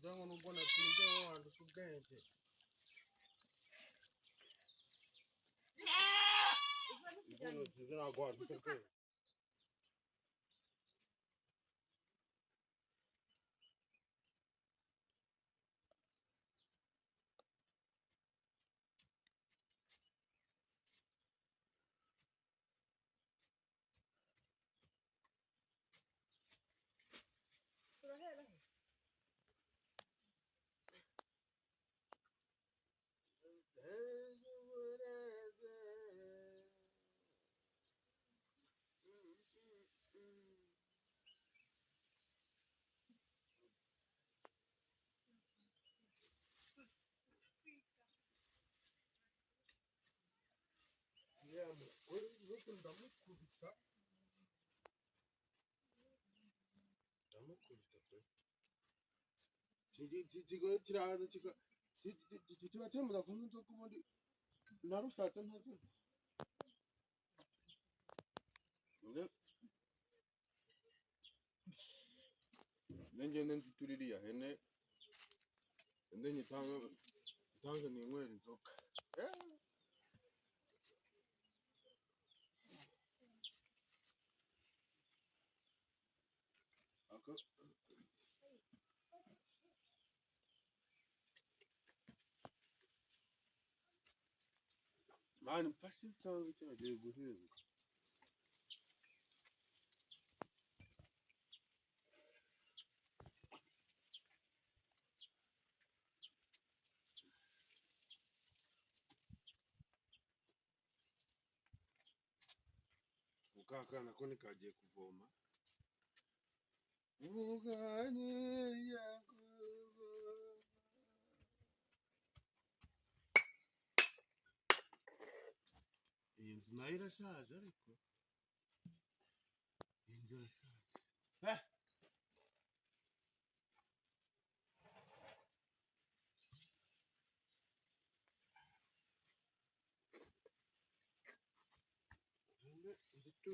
Udango nubwo natsinze wowe wandusha ubwenge. Ubwo natsinze ntabwo wandusha ubwenge. Ndamukubita ndamukubita pe kigoye kiraza kiba cyemeza kunywa inzoga ubundi narushatse ntazinywa. Ngende nziture iriya hene ngende nyitange ninywere inzoga. Mani mfashe nsanzwe cyagiye guhinga. Akana ko nikagiye kuvoma. Iyi nzu nayo irashaje ariko iyi nzu irashaje.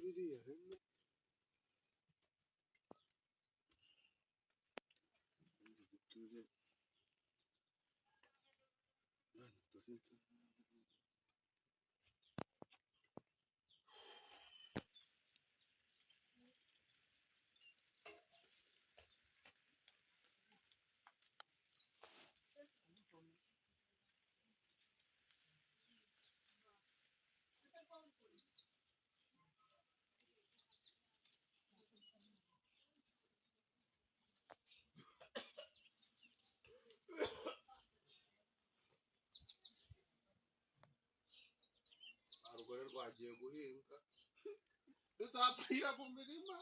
Ririya hene duture urugore rwagiye guhinga ruzapfira mu mirima.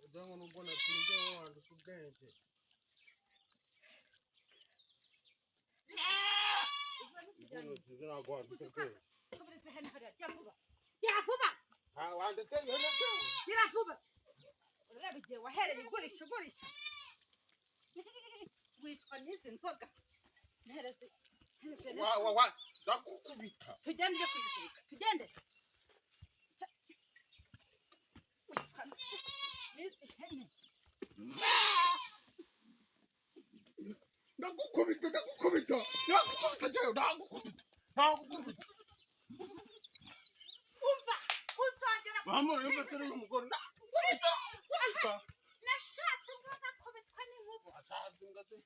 Udango nubwo natsinze wowe wandusha ubwenge. Ubwo natsinze ntabwo wandusha ubwenge. Wanditse ihene pe. Gira vuba. Urareba igihe wahereye ugurisha ugurisha. Wicwa n'izi nzoga. Mpereze. Wa ndakukubita. Tugende ujye kuyizirika. Tugende. Wicwa n'izi hene. Ndagukubita, ndagukubita, ndagukubita jewe, ndagukubita, ndagukubita. Umva, uzongera Mama, uyu musore w'umugore ndagukubita, kubita. Nashatse ngo nakubitwa n'inkuba. Washatse ngo ate?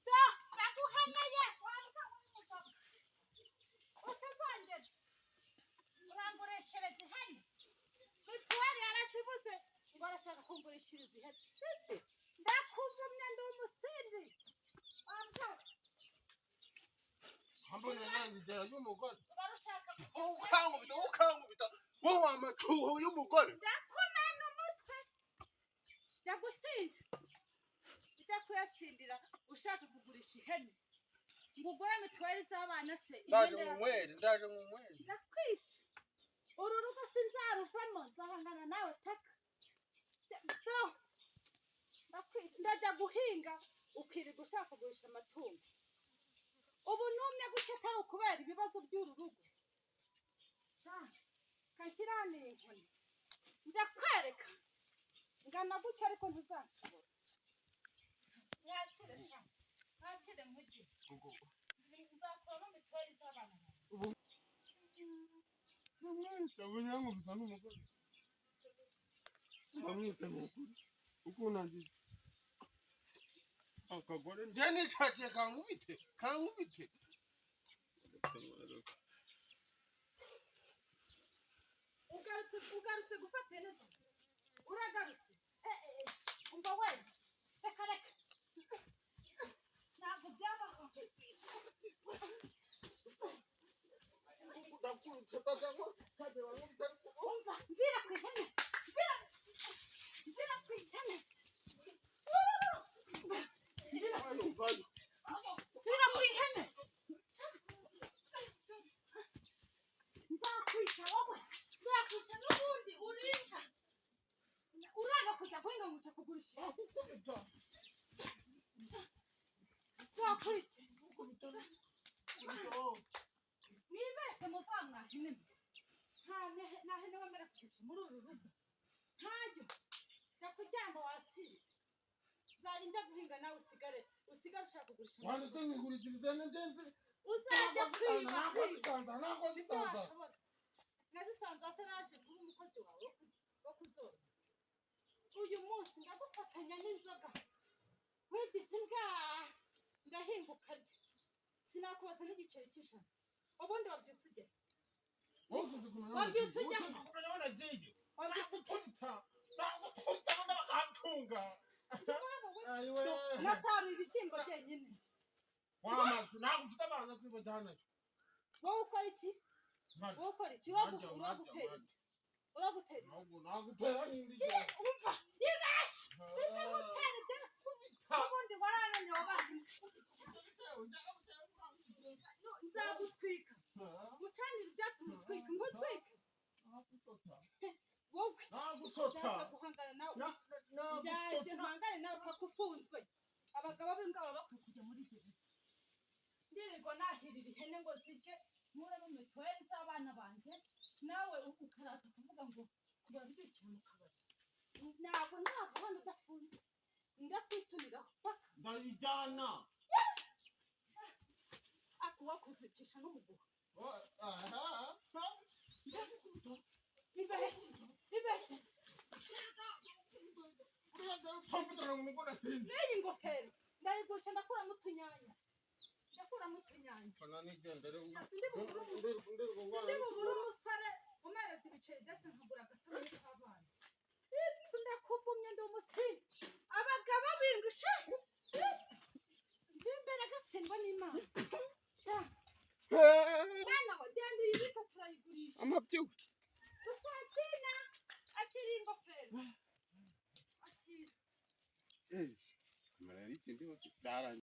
Da, ndaguhaneye, wambwa w'umugabo. Utazongera. Urangureshereza ihene. Mituweli yarazibuze ngo arashaka kungurishiriza ihene. Ndakuvumye ndi umusinzi. Wambwa. Mbona nangigera y'umugore. Ubarushaka Ukankubita, ukankubita. Wowe amacuho y'umugore. Ndakumena umutwe. Jya gusinda. Ujya kuyasindira ushaka kugurisha ihene. Ngo ugure mituweli z'abana se. Ndaje nkunywere, ndaje nkunywere. Ndakwica. Uru rugo sinzaruvamo, nzahangana nawe paka. Ndakwica. Ndajya guhinga ukirirwa ushaka kugurisha amatungo. Ubu numye gutya atari ukubera ibibazo by'uru rugo. Kanshyira hano iyi nkoni. Ndakwereka. Ngana gutya ariko ntuzanshobora. Mwakire sha. Mwakire mujye. Nzakuramo mituweli z'abana bawe. Ndamwica n'umugore. Ndamwica n'umugore. Uko nangize. Akagore njye nishakiye kankubite, kankubite. Ugarutse, ugarutse gufata ihene zawe. Uragarutse. Umva we. Reka reka. Ntabwo byabaho. Umva, mvira ku ihene. Mvira. Mvira ku ihene. Mvira. Mvira ku ihene. Nzakwica wowe. Nzakwica n'ubundi urinda. Uranga kujya guhinga ngo uje kugurisha. Nzakwica. Mwibeshe muvamwahene mwe. Nta hene wemera kugurisha muri uru rugo. Ntayo. Jya kuryama wasinze. Nzajya njya guhinga nawe usigare, usigare ushaka kugurisha. Uzajya kwiba. Ntiwashobora. Nazisanze hasi naje kuba umukozi wawe wo kuzorora. Uyu munsi ndagufatanya n'inzoga. Wigize imbwa ndahinga ukarya. Sinakubaza n'igiceri cy'ijana. Ubundi wabyutse ugera. Wabyutse ujya. Nasaruye ibishyimbo byenyine. Wowe ukora iki? Wowe ukora iki? Uragutera. Uragutera. Umva, ibeshe. Ndagutera ibyatsi. Ubundi warananiwe wabaye. Nzagutwika. Mucanire ibyatsi mutwike, ngutwike. Wowe. Ndaza guhangana nawe. Ndaje mpangane nawe paka ufunzwe. Abagabo b'imbwa baba bakwiye kujya muri gereza. Ndirirwa nahirira ihene ngo zirye, nkuremo mituweli z'abana banjye, nawe ukarata kuvuga ngo turabyukira mu kabari. Ntabwo nzava hano udafunze. Ndakwitumiraho paka. Ndayijyana. Ako wakuzikisha n'umuguha. Ibeshye, ibeshye. N'iyi ngofero ndayigurisha ndakuramo utunyanya. Ndakuramo utunyanya. Sindi bubure umusore umereza ibiceri byose nkagura agasabune k'abana. Ndakuvumye ndi umusinzi. Abagabo bingushe. Ndi imbere agatsindwa n'Imana. Sha. Mwana wa genda uyibike turayigurisha. Amabyiwe. Rufatina akiri ingofero. Akira. Kamera yari ikindi hose. Byarangiye.